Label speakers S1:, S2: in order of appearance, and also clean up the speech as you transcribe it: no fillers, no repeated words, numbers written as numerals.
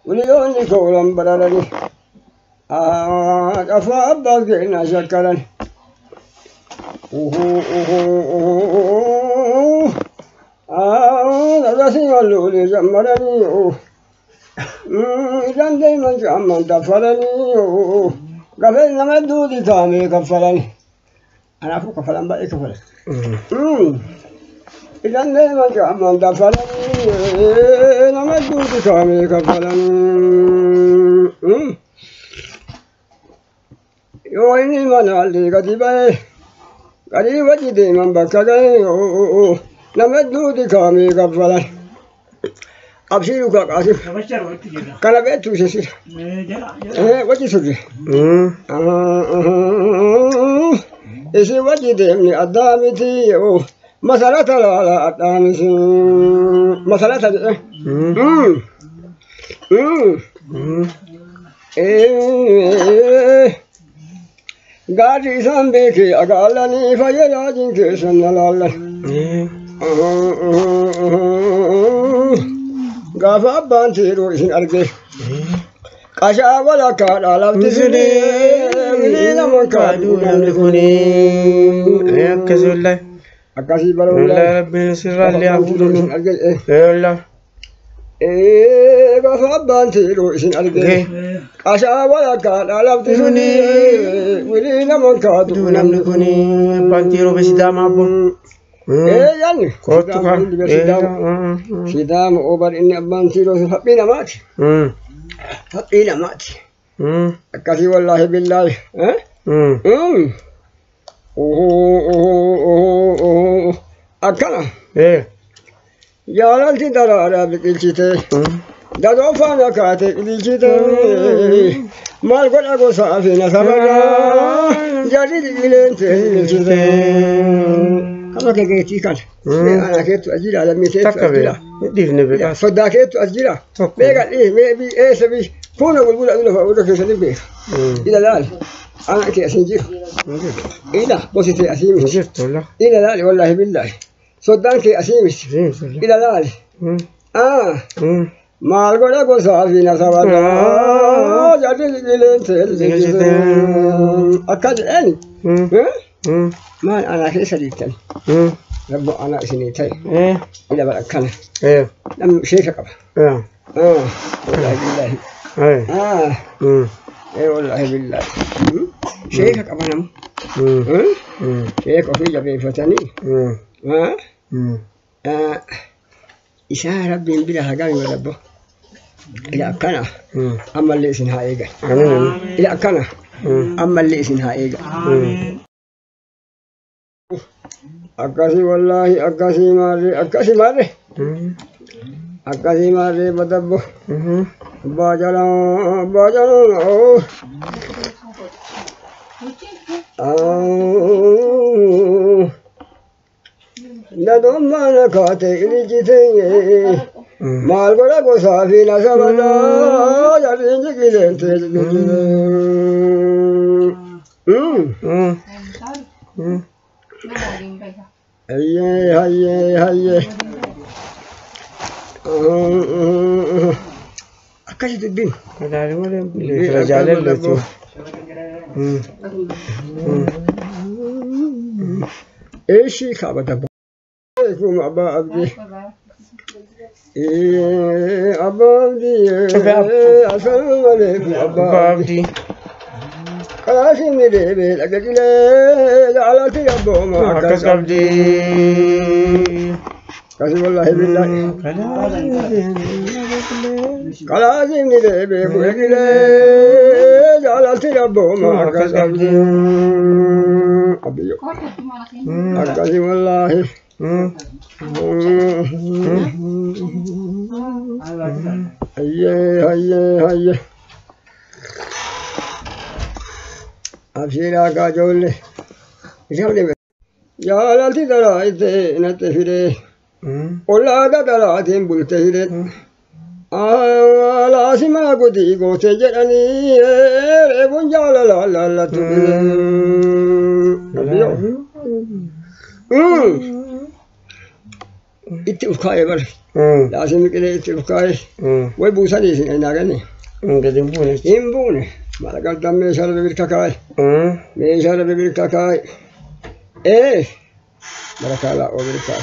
S1: Wiliyoonni koolan bararani. Qafaa abbaas keenyaa shakkaran. Darasii walloolii jammaranii. Isaan deeman caamman daffaranii. Gafeen nama duudi taamee kaffalani. Kanaafuu kafalan baay'ee kafalan. Isaan deeman caamman daffaranii. Nama duudi taamee kaffalanii. Yoo inni manaallee gadi ba'e garii wajji deeman bakka ga'e nama duudi kaamee kaffalan. Abshiiru kaa qaasim. Kana beektu ishee sira. Wajji turre. Isin wajji deemni addaa miti masarata laala addaa miti. Masarata jedhe. Gaarri isaan beekee agaalanii fayyadaa jinkeessan laallan. Gaafa abbaan tiiruu isin arge qashaa walakkaadhaa lafti sinii wilii nama kaaduu namni
S2: kuni. Akkasii wallahi.
S1: Akkasii bara
S2: Wallahi rabbiin sirraa illee haa fuudhu.
S1: Isin arge.
S2: Wallahi.
S1: Gaafa abbaan tiiruu isin arge qashaa walakkaadhaa lafti sinii wilii nama kaaduu
S2: namni kuni. Abbaan tiiruu be Sidaama abbo.
S1: Yaanni.
S2: Kootu kan.
S1: Sidaama obar inni abbaan tiiruu sun haphii namaati. Haphii namaati. Akkasii wallaahi billaahi. Akkana. Jaalalti daraaraa biqilchite. Dadoo faana kaate biqilchite. Maal godha gosaa fi nasabarraa. Jarri biqileen ta'e biqilchite. Kama kee keetii kana. Ana keettu as jira lammii keettu as jira.
S2: Dhiifne beekaa.
S1: Soddaa keettu as jira. Beeka dhiif mee bii eessa bii fuuna gulgula aduu lafa oduu keessatti beeka. Ila laali. Ana kee asin jiru. Ila gosi tee asii miti.
S2: Jirtu wallah.
S1: Ila laali wallaahi billaahi. Soddaan kee asii miti. Ila laali. Maal godha gosaa fi nasabarraa. Jarri biqileen ta'e biqilchite. Akka jedhani. Maal anaa keessa dhiittan. Rabbo anaa isinii ta'e. Ila bara akkana. Namni sheeka qaba. Wallaahi billaahi. Wallaahi billaahi. Sheeka qaba namu. Sheeka ofii jabeeffatanii. Isaa rabbiin bira haa galu rabbo. Ila akkana. Ammallee isin haa eegan. Ila akkana. Ammallee isin haa eegan. Akkasii wallaahi akkasii maarree akkasii maarree. Akkasii maarree badabbo. Abbaa jalaa abbaa jalaa. Dadoon mana kaate ilijjite. Maal godha gosaa fi nasabadaa jarriin jiqileen ta'e jiqileen. Hayyee hayyee hayyee. Akkasi dubbiin.
S2: Kadaalee malee jaalalleetu.
S1: Eeshii kaaba dabba. Alaikum abbaa abdii. Abbaa abdii. Assalaamu alaikum abbaa abdii. Qalaasiin deebee dhagajilee jaalatti abbooma
S2: akkas qabdi.
S1: Akkasii wallaahi billaahi. Qalaasiin deebee bu'eegilee jaalatti abbooma akkas qabdi. Abiyyo. Akkasii wallaahi. Hayyee hayyee hayyee. Abshiiraa kaa ijoollee. Ijoollee. Jaalalti daraa itti natti fidee. Ollaa dadaraatiin bulte fidee. Alaasimaa godii goote jedhanii reebuun jaalalaa laallattu fidee. Itti uf kaa'ee bar. Laasii miqilee itti uf kaa'ee. Way buusanii isin ennaa ganne.
S2: Gadi hin buune.
S1: Hin buune. Mala galtan meeshaa lafa birka kaa'e. Meeshaa lafa birka kaa'e. Ee. Barakaa laa oo birkaa.